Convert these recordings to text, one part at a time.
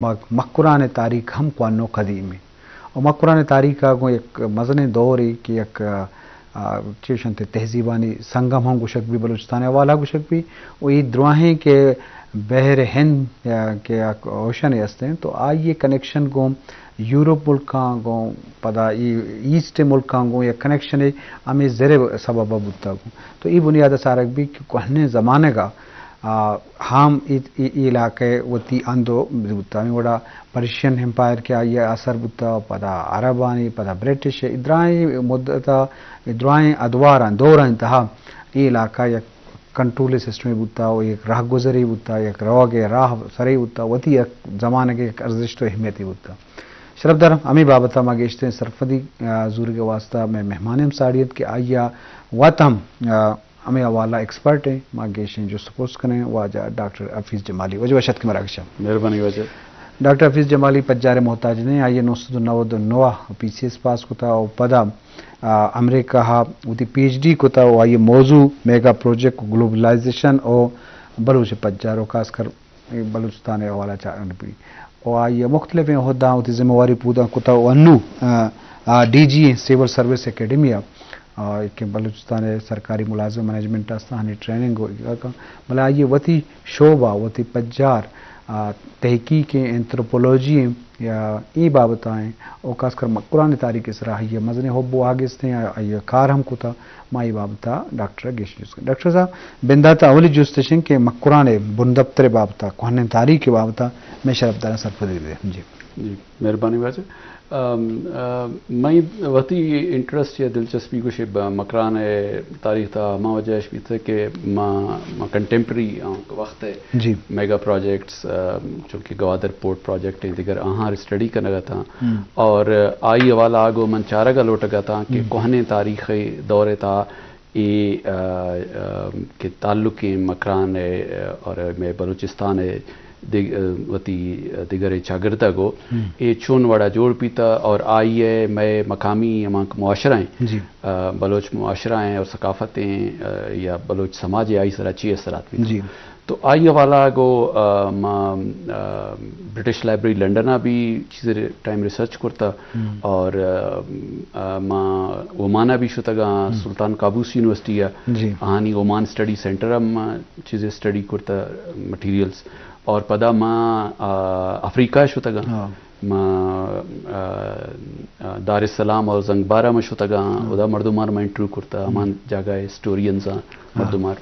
مک-، مکران ءِ تاریخ ہم کوہن ءُ قدیم اِنت۔ ءُ مکران ءِ تاریخ ءَ گوں یک مزنیں دورے کہ یک، آ، چیش اِنت تہذیبانی سنگم ہم گوشگ بی بلوچستان ءِ حوالہ گوشگ بی۔ ءُ اے دراہیں کہ بحر ہند، آ، کہ یک اوشنے ہست اِنت، تو آئی ءِ کنیکشن گوں یورپ ملکاں، گوں پدا اے ایسٹ ملکاں گوں یک کنیکشنے ہمے زر ءِ سبب ءَ بوتگ۔ تو اے بنیاد ءَ چارگ بی کہ کوہنیں زمانگ ءَ آ، ہم اے، اے، اے علاقہ ءَ وتی ہند ءُ بوتہ۔ ہمے وڑا پرشین امپائر کہ آئی ءِ اثر بوتہ، پدا عربانی، پدا برٹش ءِ، اے دراہیں مدت ءَ، اے دراہیں ادواراں، دوراں تہا اے علاقہ یک کنٹرول سسٹمے بوتہ ءُ یک راہگزرے بوتہ، یک روگ ءِ راہ سرے بوتہ، وتی یک زمانگ ءِ یک ارزشت ءُ اہمیتے بوتہ۔ شرفدار، ہمے بابت ءَ ما گیشتریں سرپدی، آ، زورگ ءِ واستہ مئے مہمان ہم ساڑی اِنت کہ آئی ءَ وت ہم، آ، ہمے حوالہ ایکسپرٹ ایں، ما گیشیں جست ءُ پرس کنیں واجہ ڈاکٹر حفیظ جمالی۔ واجہ وش اتک مراگش ءَ۔ مہربانی واجہ۔ ڈاکٹر حفیظ جمالی پجار ءِ محتاج نہ ایں، آئی ءَ نو سد ءُ نود ءُ نو ءَ پی سی ایس پاس کتہ ءُ پدا، آ، امریکہ ءَ وتی پی ایچ ڈی کتہ ءُ آئی ءِ موضوع میگا پروجیکٹ گلوبلائزیشن ءُ بلوچ پجار ءُ خاص کر بلوچستان ءِ حوالہ چارگ بی۔ ءُ آئی ءَ مختلفیں عہداں وتی ذمہ واری پوراں کتہ ءُ انو، آ، آ، ڈی جی ایں سول سروس اکیڈمی ءَ، آ، کہ بلوچستان ءِ سرکاری ملازم مینجمنٹ است، آہانی ٹریننگ ءُ، بلے آئی ءَ وتی شعبہ، وتی پجار، آ، تحقیق ایں، انتھروپولوجی ایں، یا اے بابت ءَ ایں، ءُ خاص کر مکران ءِ تاریخ ءِ سرا آئی ءَ مزنیں حب ءُ آگست ایں، آئی ءَ کار ہم کتہ، ما اے بابت ءَ ڈاکٹر ءَ گیش جست کنیں۔ ڈاکٹر صاحب، بندات ءَ اولی جست اِش اِنت کہ مکران ءِ بندپتر ءِ بابت ءَ، کوہنیں تاریخ ءِ بابت ءَ مئے شرفداراں سرپدی بدئے۔ جی۔ جی، مہربانی واجہ۔ ام، ا، مئے وتی انٹرسٹ یا دلچسپی گوشے ب-، مکران ءِ تاریخ تہا ہما وجہ اِش بیتہ کہ ما، ما کنٹمپریری وخت ءِ جی۔ میگا پروجیکٹس، ا، چونکہ گوادر پورٹ پروجیکٹ ایں، دگر آہاں اسٹڈی کنگ ءَ اتاں۔ ہم۔ اور آئی حوالہ ءَ گوں من چارگ ءَ لوٹگ ءَ اتاں کہ ہم۔ کوہنیں تاریخی دور ءِ تہا اے، ا، ا، کہ تعلق ایں مکران ءِ، ا، اور مئے بلوچستان ءِ دگ-، ا، وتی دگریں چاگرد ءَ گوں ہم۔ اے چون وڑا جوڑ بیتہ اور آئی ءِ مئے مقامی ہما معاشرہ ایں، جی۔ ا، بلوچ معاشرہ ایں اور ثقافت ایں، ا، یا بلوچ سماج ءِ آئی سرا چی اثرات بیتہ۔ جی۔ تو آئی حوالہ گوں، ا، ما، ا، برٹش لائبریری لندن ءَ بھی چیزے ٹائم ریسرچ کرتہ ہم۔ اور، ا، ا، ما اومان ءَ بھی شتگاں، ہم۔ سلطان قابوس یونیورسٹی ءَ، جی۔ آہانی اومان اسٹڈی سینٹر ءَ ما چیزے اسٹڈی کرتہ، مٹیریلز۔ اور پدا ما، ا، افریقہ ءَ شتگاں۔ ہاں۔ ما، ا، ا، دارالسلام اور زنگبارہ ما شتگاں، ہاں۔ ادا مردماں ما انٹرویو کرتہ، ہم۔ ہمان جاگہ ءِ ہسٹورینز آں، ہاں۔ مردماں۔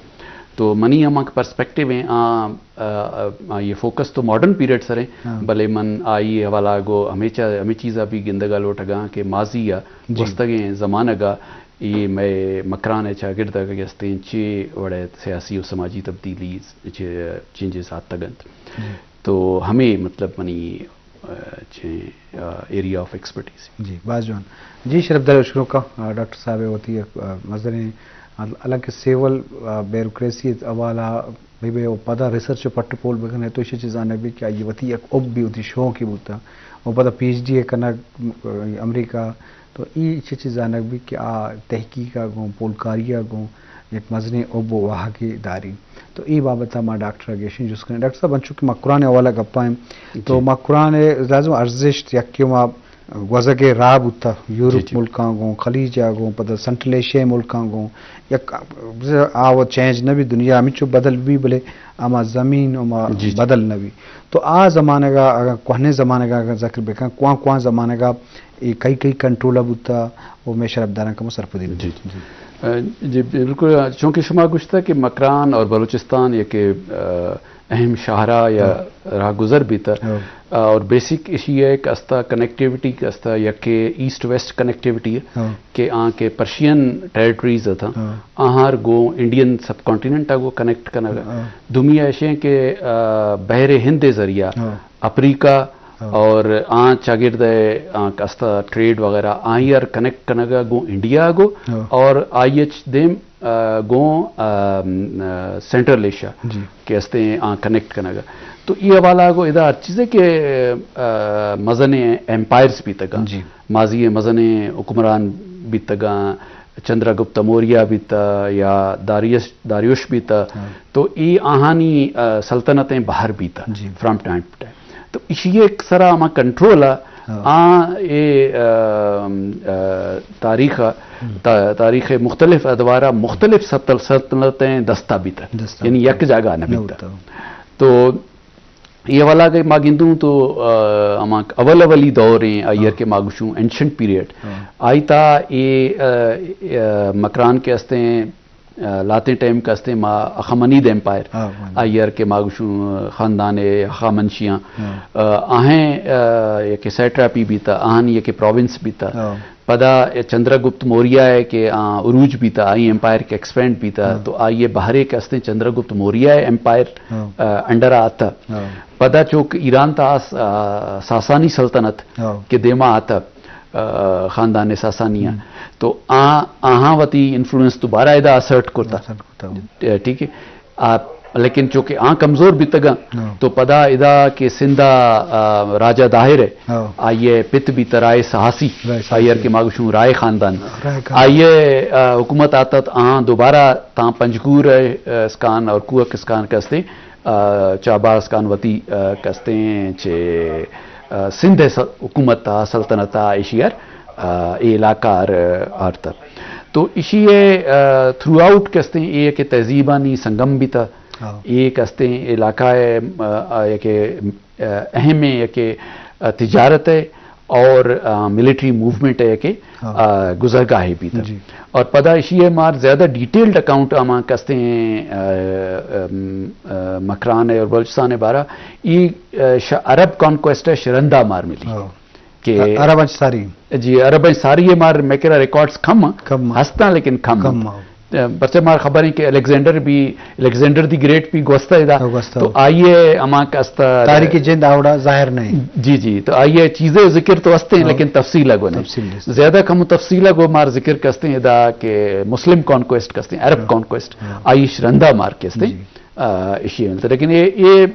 تو منی ہما کہ پرسپیکٹیو ایں، آ، ا، ا، آئی ءِ فوکس تو ماڈرن پیریڈ سر ایں، ہاں۔ بلے من آئی ءِ حوالہ گوں ہمیچا، ہمے چیز ءَ بھی گندگ ءَ لوٹگاں کہ ماضی ءَ جی۔ گوستگیں زمانگ ءَ اے مئے مکران ءِ چاگرد ءَ کہ استیں چے وڑ ءِ سیاسی ءُ سماجی تبدیلی چے-، چینجز آتگ انت۔ جی۔ تو ہمے مطلب منی، ا، چے، ا، ایریا آف ایکسپرٹیز۔ جی، باز جوان۔ جی، شرفدار اشکنوکا، ا، ڈاکٹر صاحب ءِ وتی یک، ا، مزنیں، ال-، حالانکہ سول، ا، بیوروکریسی ءِ حوالہ بہ بہ ءُ پدا ریسرچ ءُ پٹ ءُ پول بہ کن ئے تو ایشی چیزاں نہ بی کہ آئی ءِ وتی یک حب بی، وتی شوقے بوتہ ءُ پدا پی ایچ ڈی ءِ کنگ، م-، امریکہ، تو ایشی چیزاں نہ بی کہ آ تحقیق ءَ گوں، پولکاری ءَ گوں یک مزنیں حب ءُ واہگے داری۔ تو اے بابت ءَ ما ڈاکٹر ءَ گیشیں جست کنیں۔ ڈاکٹر صاحب، انچو کہ مکران ءِ حوالہ گپاں، تو جی۔ مکران ءِ لازم ارزشت یکے ما گوزگ ءِ راہ بوتہ، یورپ جی، جی۔ ملکاں گوں، خلیج ءَ گوں، پدا سنٹرل ایشیا ءِ ملکاں گوں، یک آ وت چینج نہ بی، دنیا ہمینچو بدل بی، بلے ہما زمین ہما جی، جی۔ بدل نہ بی۔ تو آ زمانگ ءَ، اگاں کوہنیں زمانگ ءَ اگاں ذکر بکن، کواں کواں زمانگ ءَ اے کئی کئی کنٹرول ءَ بوتہ ءُ مئے شرفداراں کمو سرپدی بدے۔ جی، جی۔ ا، جی، بالکل، چونکہ شما گوشتہ کہ مکران اور بلوچستان یک، ا، اہم شاہراہ یا ہاں۔ راہ گزر بیتہ۔ ہاں۔ اور بیسک ایشی ہے کہ استا کنیکٹیویٹی کہ استا یک ایسٹ ویسٹ کنیکٹیویٹی ہے ہاں۔ کہ آں کہ پرشین ٹیریٹریز اتاں، ہاں۔ آہار گوں انڈین سب کانٹیننٹ آ گوں کنیکٹ کنگ۔ ہاں۔ دومی ایشی ہے کہ، آ، بحر ہند ذریعہ ہاں۔ افریقہ ہاں۔ اور آں چاگرد ہے، آں کہ استا ٹریڈ وغیرہ آں یار کنیکٹ کنگ گوں انڈیا گوں ہاں۔ اور آئی ایچ دیم آ، گوں، آ، م، آ، سینٹرل ایشیا جی۔ کہ استیں آ کنیکٹ کنگ۔ تو ای حوالہ گوں ادا ہر چیزے کہ، آ، مزنیں ایمپائرز بیتگاں۔ جی۔ ماضی مزنیں حکمران بیتگاں، چندرا گپت موریہ بیتا یا داریش، داریوش بیتا۔ ہاں۔ تو ای آہانی، آ، سلطنتیں بہر بیتا جی۔ فرام ٹائم ٹو ٹائم۔ ایشی ءِ سرا ہما کنٹرول ءَ ہاں۔ آ اے، آ، آ، تاریخ ءَ، ہم۔ تا-، تاریخ ءِ مختلف ادوار ءَ مختلف سطل-، سلطنتیں دستا بیتا۔ دستا یعنی بیتا۔ یک جاگہ نہ نہ بیتا۔ بیتا۔ تو اے والا کہ ما گندوں تو، آ، ہما اول اولی دور ہیں، آئی ءَ ہاں۔ کہ ما گوشوں اینشنٹ پیریڈ۔ ہاں۔ آئی تا اے، آ، آ، مکران کہ استیں، آ، لاتیں ٹائم کہ استیں ما اخمنید ایمپائر۔ ہاں، ہاں۔ آئی ءَ کہ ما گوشوں خاندان ہخامنشیاں۔ ہاں۔ آ، آہیں، آ، یک سیٹراپی بیتا، آہن یک پروونس بیتا۔ ہاں۔ پدا چندرگپت موریہ ءِ کہ آ عروج بیتا، آئی ایمپائر کہ ایکسپینڈ بیتا، ہاں۔ تو آئی ءِ بہرے کہ استیں چندرگپت موریہ ءِ ایمپائر، ہاں۔ آ، انڈر آتا۔ ہاں۔ پدا چوک ایران تا آس-، آ، ساسانی سلطنت ہاں۔ کہ دیما آتا، آ، خاندان ساسانیاں۔ ہم۔ تو آ-، آہاں وتی انفلوئنس دوبارہ ادا اسرٹ کرتا۔ اسرٹ کرتا۔ ٹھیک ہے۔ آ، لیکن چونکہ آ کمزور بیتگاں، ہاں۔ تو پدا ادا کہ سندھ ءَ، آ، راجہ داہر ہے، ہاں۔ آئی ءِ پت بیتا رائے سہاسی، رائے سہاسی۔ آئی ءَ کہ ما گوشوں رائے خاندان۔ رائے خاندان۔ آئی ءِ، آ، حکومت آتا تو آ دوبارہ تاں پنجگور ءِ، آ، اسکان اور کوہک اسکان کہ استیں، آ، چابہار اسکان وتی، آ، کہ استیں چہ، آ، سندھ ءِ س-، حکومت ءَ، سلطنت ءَ ایشی ءَ، آ، اے علاقہ ءَ آرتا۔ تو ایشی ءِ، آ، تھرو آؤٹ کہ استیں اے کہ تہذیبانی سنگم بیتا، ہاں۔ اے کہ استیں علاقہ ءِ، آ، آ، یک، آ، اہمیں یک، آ، تجارت ءِ اور، آ، ملٹری موومنٹ ءِ یک، ہاں۔ آ، گزرگاہے بیتا۔ جی۔ اور پدا ایشی ءِ مار زیادہ ڈیٹیلڈ اکاؤنٹ ہما کہ استیں، آ، آ، آ، مکران ءِ اور بلوچستان ءِ بارہ، ای، آ، ش-، عرب کانکویسٹ ءِ شرندا مار ملی۔ ہاں۔ کہ ع-، عرب انچ ساری۔ جی، عرب انچ ساری ءِ مار میں کرا ریکارڈز کم ہیں۔ کم ہیں۔ ہستاں لیکن کم ہیں۔ کم ہیں۔ پرچہ مار خبر ہیں کہ الیگزینڈر بھی، الیگزینڈر دی گریٹ بھی گوستا ادا۔ ہاں، گوستا تو ہو۔ آئی ءِ ہما کہ استا تاریخ جند آوڑا ظاہر نہیں۔ جی، جی، تو آئی ءِ چیزیں ذکر تو ہستے ہیں، ہاں۔ لیکن تفصیل ءَ گو نہیں۔ تفصیل نہیں۔ زیادہ کم تفصیل ءَ گو مار ذکر کہ ہستے ہیں ادا کہ مسلم کانکویسٹ کہ ہستے ہیں، عرب ہاں۔ کانکویسٹ۔ ہاں۔ آئی شرندا مار کہ ہستے ہیں۔ جی۔ آ، ایشی ءَ ملتا۔ لیکن اے، اے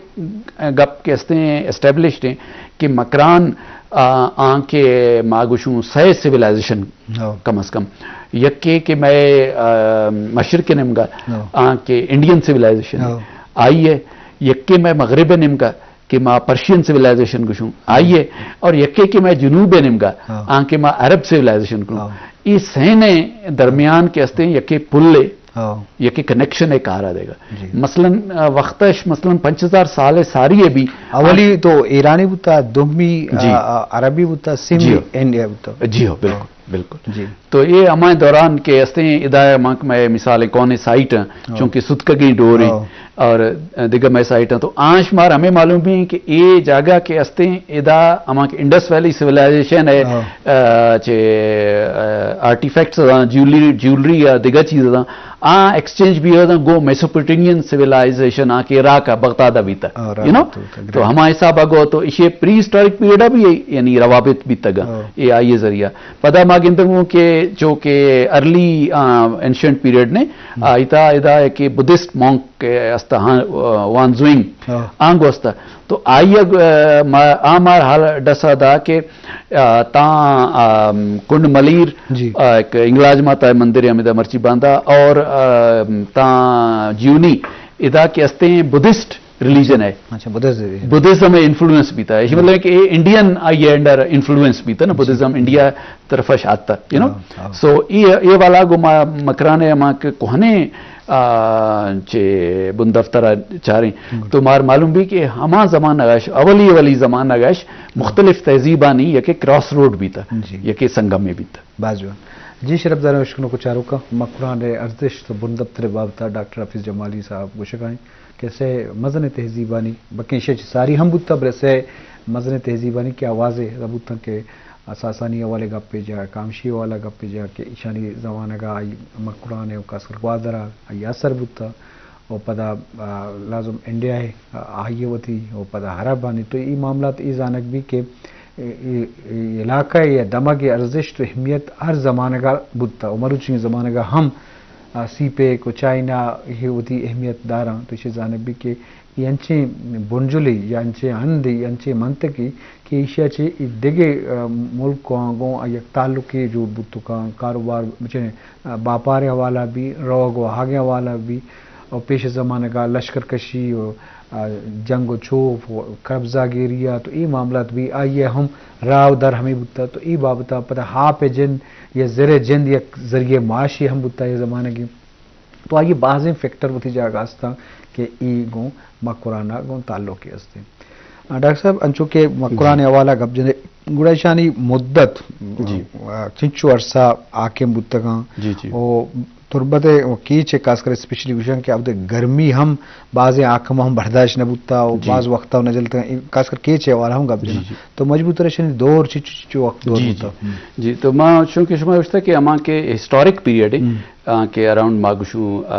گپ کہ ہستے ہیں، اسٹیبلشڈ ہیں کہ مکران، آ، آں کہ ما گوشوں سئے سیولائزیشن ہاں۔ کم از کم۔ یکے کہ میں، آ، مشرق نیمگا ہاں۔ آں کہ انڈین سیولائزیشن ہاں۔ آئی ہے، یکے میں مغرب نیمگا کہ ما پرشین سیولائزیشن گوشوں آئی ہے، اور یکے کہ میں جنوب نیمگا ہاں۔ آں کہ ما عرب سیولائزیشن گوشوں۔ ہاں۔ اے سئے نے درمیان کہ ہستے ہیں یکے پل ہے، ہاں۔ یکے کنیکشن ءِ کار ءَ دیگا۔ جی۔ مثلاً، آ، وختش مثلاً پنچ ہزار سال ءَ ساری ءَ بھی اولی تو ایرانی بوتا، دومی، جی۔ آ، آ، عربی بوتا، سیمی جی۔ انڈیا بوتا۔ جی ہو، بالکل، ہاں۔ بالکل۔ جی۔ تو اے ہمائیں دوران کہ ہستے ہیں ادا ہما کہ میں مثال کون سائٹ ہیں، ہاں۔ چونکہ ستکگیں ڈور ہیں ہاں۔ اور دگہ میں سائٹ ہیں، تو آنش مار ہمیں معلوم بھی ہیں کہ اے جاگہ کہ ہستے ہیں ادا ہما کہ انڈس ویلی سیولائزیشن ہے، ہاں۔ آ، چے، آ، آرٹیفیکٹس ہیں، جیولری، جیولری یا دگہ چیز ہیں، آ ایکسچینج بھی ہوتا گو میسوپوٹیمین سیولائزیشن آ کہ عراق ءَ بغداد ءَ بیتا، ہاں، عراق یو نو؟ تو، تو تو ہما حساب ءَ گو تو ایشی پری ہسٹورک پیریڈ ءَ بھی یعنی روابط بیتگا، ہاں۔ اے آئی ءِ ذریعہ۔ پدا ما گندگوں کہ چو کہ ارلی، آ، اینشنٹ پیریڈ نے، ہم۔ آ، ایتا ادا کہ بدھسٹ مونک کہ استا ہاں، آ، وان زوئنگ، ہاں۔ آنگو استا۔ تو آئی ءَ، آ، ما-، آ مار حال ڈسا دا کہ، آ، تاں، آ، کنڈ ملیر، جی۔ آ، ایک انگلاج ماتا مندر ہمیدا مرچی باندا اور، آ، تاں جیونی ادا کہ ہستے ہیں بدھسٹ ریلیجن ہے۔ اچھا، بدھسٹ ریلیجن۔ بدھزم ءِ انفلوئنس بیتا ہے۔ اسی ہم۔ مطلب کہ اے انڈین آئی ءِ انڈر انفلوئنس بیتا نا، جی۔ بدھزم انڈیا طرف اش آتا، یو نو؟ ہاں، ہاں۔ سو اے، اے والا گو ما مکران ءِ ہما کہ کوہنے، آ، چے بن دفتر ءَ چاریں، ہم۔ تو مار معلوم بھی کہ ہما زمانہ اش، اولی اولی زمانہ اش مختلف تہذیبانی یکے کراس روڈ بیتا، جی۔ یکے سنگمے بیتا۔ باز جوان۔ جی شرپداریں اشکنوک و چاروکاں، مکران ءِ ارزشت و بندپتر ءِ بابت ءَ ڈاکٹر حفیظ جمالی صاحب گوشگ ءَ انت کہ سئے مزنیں تہذیبانی، بلکیں ایشی ءَ چہ ساری ہم بوتگ، بلے سئے مزنیں تہذیبانی کہ آواز ءَ بوتگ کہ ساسانی حوالہ ءَ گپ ءِ جاہ، کامشی حوالہ ءَ گپ ءِ جاہ کہ ایشانی زمانگ ءَ آئی مکران ءِ و خاص کر گوادر ءَ آئی اثر بوتگ۔ و پدا، آ، لازم انڈیا ءِ، آ، آئی ءِ وتی و پدا عربانی، تو اے معاملات اے زانگ بی کہ اے، اے، اے علاقہ یا دمگ ءِ ارزشت و اہمیت ہر زمانگ ءَ بوتہ و مروچی زمانگ ءَ ہم، آ، سی پیک و چائنا ءِ وتی اہمیت داراں، تو ایشی زانگ بی کہ اے انچیں بنجلے یا انچیں ہندے یا انچیں منطقے کہ ایشی ءَ چہ اے دگہ، آ، ملکاں گوں آ یک تعلقے جوڑ بوت کنت، کاروبار چہ، آ، باپار ءِ حوالہ بی، روگ و آہگ ءِ حوالہ بی، و پیش زمانگ ءَ لشکر کشی و، آ، جنگ و چوف و قبضہ گیری ء تو اے معاملات بھی آئی ء ہم راہ و در ہمے بوتا، تو اے بابت ء پدا ہاپ ء جند یا زر ء جند یک ذریعہ معاشی ہم بوتا اے زمانگی۔ تو آئی ء بازیں فیکٹر وتی جاگہ استاں کہ اے گوں مکران ء گوں تعلق است۔ آ، ڈاکٹر صاحب، انچو کہ مکران ء حوالہ گپ جنے، گڑا ایشانی مدت، جی۔ آ، چنچو عرصہ حاکم بوتگاں؟ جی، جی۔ و تربت ء کیچ ء خاص کر اسپیشلی گوشاں کہ اب گرمی ہم بازیں حاکم ہم برداشت نہ بوتا و جی۔ باز وقت نہ جلتا، خاص کر کیچ ء حوالہ ہم گپ جی، جنا۔ جی۔ تو مجبور تر ایشانی دور چنچو، چنچو وقت دور جی، بوتا؟ جی۔ جی، تو ما چونکہ شما گوشتا کہ ہما کہ ہسٹورک پیریڈ ہے، ہم۔ آ، کہ اراؤنڈ ما گوشوں، آ،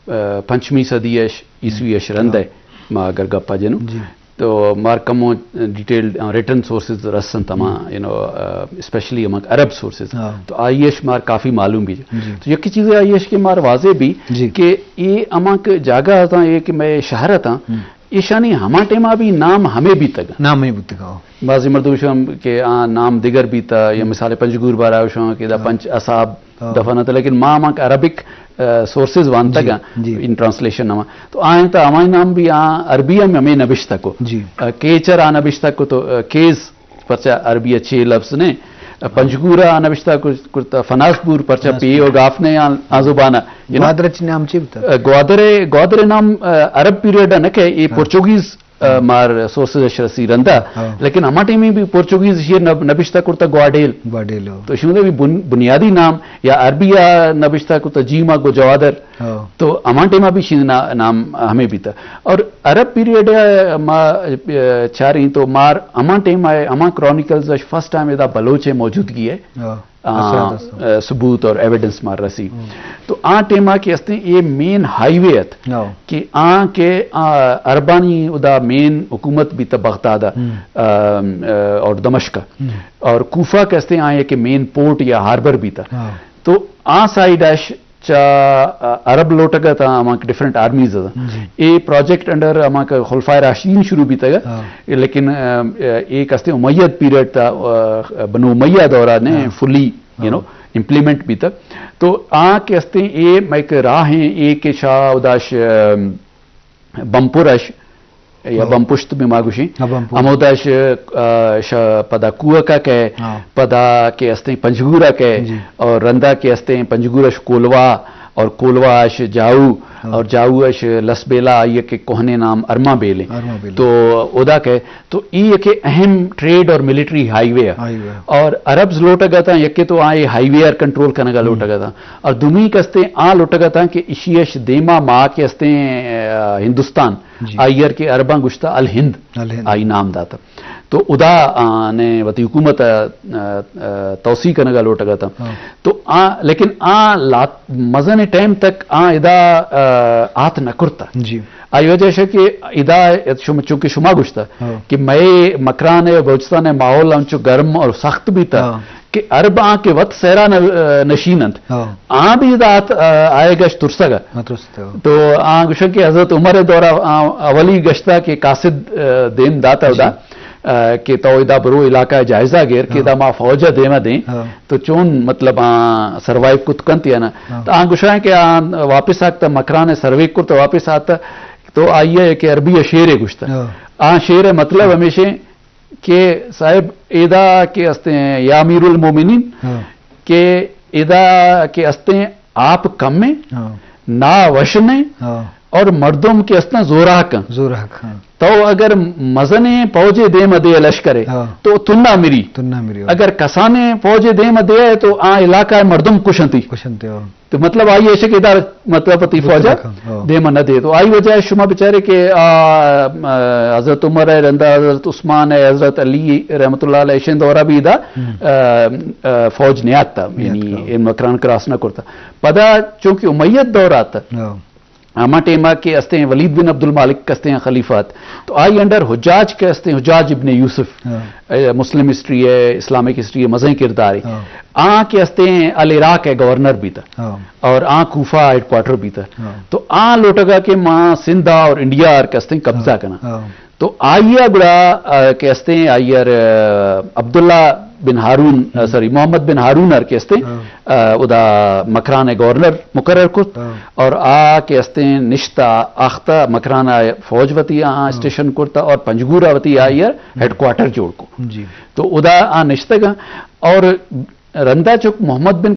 آ، پنچمی صدی اش، عیسوی اش رند ہے، ہاں۔ ما اگر گپا جنوں، جی۔ تو مار کمو ڈیٹیل، آ، ریٹن سورسز رسن تما، ہم۔ یو نو، آ، اسپیشلی امانک عرب سورسز۔ ہاں۔ تو آئی اش مار کافی معلوم بھی۔ جی۔ تو یکی چیز آئی اش کہ مار واضح بھی جی۔ کہ اے امانک جاگہ اتاں، اے کہ میں شہر اتاں، ہم۔ ایشانی ہما ٹائما بھی نام ہمے بیتگ۔ نام ہمے بیتگ، ہاں۔ بعضی مردم شم کہ آ نام دگر بیتا، یا ہم۔ مثال پنجگور بارا شم کہ دا ہاں۔ پنچ اصحاب ہاں۔ دفن ات، لیکن ما ہمانک عربک، آ، سورسز وانتگ جی، ہیں جی۔ ان ٹرانسلیشن نما۔ تو آئیں تا ہمائی نام بھی آ عربی ہم ہمیں نبشتہ کو۔ جی۔ آ، کیچر آ نبشتہ کو تو، آ، کیز پرچہ عربی چے لفظ نے، آ، پنجگور آ نبشتہ کو، کرتا فناس بور پرچہ فناس پی بور۔ و گاف نے آ، آ زبان آ، یو نو۔ گوادر چی نام چی بتا؟ آ، گوادر، گوادر نام، آ، عرب پیریڈ نہ کہ اے ہاں۔ پورچوگیز آ، ہاں۔ مار سورسز اش رسی رندا، ہاں۔ لیکن ہما ٹائم بھی پورچوگیز شیر نب-، نبشتہ کرتا گواڈیل۔ گواڈیل، ہاں۔ تو شنو بھی بن-، بنیادی نام یا عربی آ نبشتہ کرتا جیما گو جوادر۔ ہاں۔ تو ہما ٹائم بھی شین نا-، نام ہمیں بیتا۔ اور عرب پیریڈ ما، آ، چاریں تو مار ہما ٹائم آئے، ہما کرانیکلز اش فرسٹ ٹائم ادا بلوچ موجودگی ہے۔ ہاں۔ آ، اثرات است۔ آ، ثبوت اور ایویڈنس مار رسی۔ ہم۔ تو آ ٹائما کہ استیں اے مین ہائی وے ات ہاں۔ کہ آ کہ، آ، عربانی ادا مین حکومت بیتا بغداد، ہم۔ آ، آ، اور دمشق۔ ہم۔ اور کوفہ کہ استیں آ کہ مین پورٹ یا ہاربر بیتا۔ ہاں۔ تو آ سائیڈ اش چا، آ، عرب لوٹگ ات، ہمانک ڈفرنٹ آرمیز ات۔ جی۔ اے پروجیکٹ انڈر ہمانک خلفائے راشدین شروع بیتگ ات۔ ہاں۔ لیکن، آ، آ، اے کہ استیں امید پیریڈ تا، آ، بنو امیہ دورہ نے ہاں۔ فلی یو نو، ہاں۔ امپلیمنٹ بیتگ۔ تو آ کہ استیں اے مئے کہ راہ ہیں، اے کہ شاہ اداش، آ، بمپور اش، یا ہاں۔ بمپشت بھی ما گوشیں۔ ہاں، بمپور۔ ہموداش، آ، شاہ پدا کوہ کا کہ، ہاں۔ پدا کہ استیں پنجگورا کہ، جی۔ اور رندا کہ استیں پنجگور اش کولوا، اور کولوا اش جاؤ، ہاں۔ اور جاؤ اش لس بیلا، آئی کہ کوہنے نام ارما بیلے۔ ارما بیلے۔ تو ادا کہ تو ای یک اہم ٹریڈ اور ملٹری ہائی وے ہے۔ ہائی وے۔ اور عربز لوٹگ اتاں، یکے تو آ اے ہائی وے ار کنٹرول کنگا ہم۔ لوٹگ اتاں۔ اور دومی کستیں آ لوٹگ اتاں کہ اشی اش دیما ما کہ استیں، آ، ہندوستان، جی۔ آئی ار کہ عرباں گشتا الہند، الہند۔ آئی نام داتا۔ تو ادا آ نے وتی حکومت، آ، آ، آ، توسیع کنگا لوٹگ اتاں۔ ہاں۔ تو آ، لیکن آ لات مزن ٹائم تک آ ادا، آ، آت نہ کرتا۔ جی۔ آئی وجہ اش کہ ادا شم-، چونکہ شما گوشتا ہاں۔ کہ مئے مکران ء بلوچستان ء ماحول انچو گرم اور سخت بیتا ہاں۔ کہ عرب آں کہ وت سہرا ن-، نشین انت۔ ہاں۔ آں بھی ادا آت-، آئے گش ترسگ ء۔ ہاں، ترسگ ء۔ تو آں گوشن کہ حضرت عمر ء دور ء آں اولی گشتا کہ قاصد، آ، دیم داتا ادا۔ جی۔ آ، کہ تو ادا برو علاقہ ء جائزہ گیر کہ ہاں۔ ادا ما فوج ء دیم ء دیں۔ ہاں۔ تو چون مطلب آں سروائیو کت کنت یا نہ؟ ہاں۔ تو آں گوشاں کہ آں واپس آکتا مکران ء سروے کرت، واپس آتا تو آئی ء کہ عربی ء شعرے گوشتہ۔ ہاں۔ آں شعر ء مطلب ہمیشیں کہ صاحب ادا کہ استیں یا امیر المومنین ہاں۔ کہ ادا کہ استیں آپ کم ہیں، ہاں۔ نا وشن ہیں ہاں۔ اور مردم کہ استیں زوراک ہیں۔ زوراک، ہاں۔ تو اگر مزنیں پوجے دیم دے لشکرے ہاں۔ تو تنا مری۔ تنا مری، ہاں۔ اگر کسانیں پوجے دیم دے تو آ علاقہ مردم کشنتی۔ کشنتی، ہاں۔ تو مطلب آئی ایشے کہ ادا مطلب پتی فوجا ہاں۔ دیم نہ دے۔ تو آئی وجہ شما بچارے کہ آ، آ، حضرت عمر ہے، رندا حضرت عثمان ہے، حضرت علی رحمت اللہ علیہ ایشیں دورہ بھی ادا، ہم۔ آ، آ، فوج نیاتا، یعنی نیاتا۔ ان مکران کراس نہ کرتا۔ پدا چونکہ امیت دور آتا، ہاں۔ ہما ٹیما کہ استیں ولید بن عبد المالک کہ استیں خلیفہ ات، تو آئی انڈر حجاج کہ استیں حجاج ابن یوسف، ہاں۔ اے، مسلم ہسٹری ہے، اسلامک ہسٹری ہے، مزیں کردار ہے۔ ہاں۔ آ کہ استیں العراق ہے گورنر بیتا۔ ہاں۔ اور آ کوفہ ہیڈ کوارٹر بیتا۔ ہاں۔ تو آ لوٹگا کہ ما سندھ اور انڈیا اور کہ استیں قبضہ ہاں۔ کنا۔ ہاں۔ تو آئی ءَ گڑا، آ، کہ استیں آئی ءَ، آ، عبداللہ بن ہارون، آ، ہم۔ سوری، محمد بن ہارون ءَ کہ استیں، ہاں۔ آ، ادا مکران ءِ گورنر مقرر کت، ہاں۔ اور آ کہ استیں نشتہ آختہ مکران ءَ فوج وتی آ، ہاں۔ اسٹیشن کرتا اور پنجگور ءَ وتی آئی ءَ ہم۔ ہیڈ کوارٹر جوڑ کو۔ جی۔ تو ادا آ نشتگ اور رندا چک محمد بن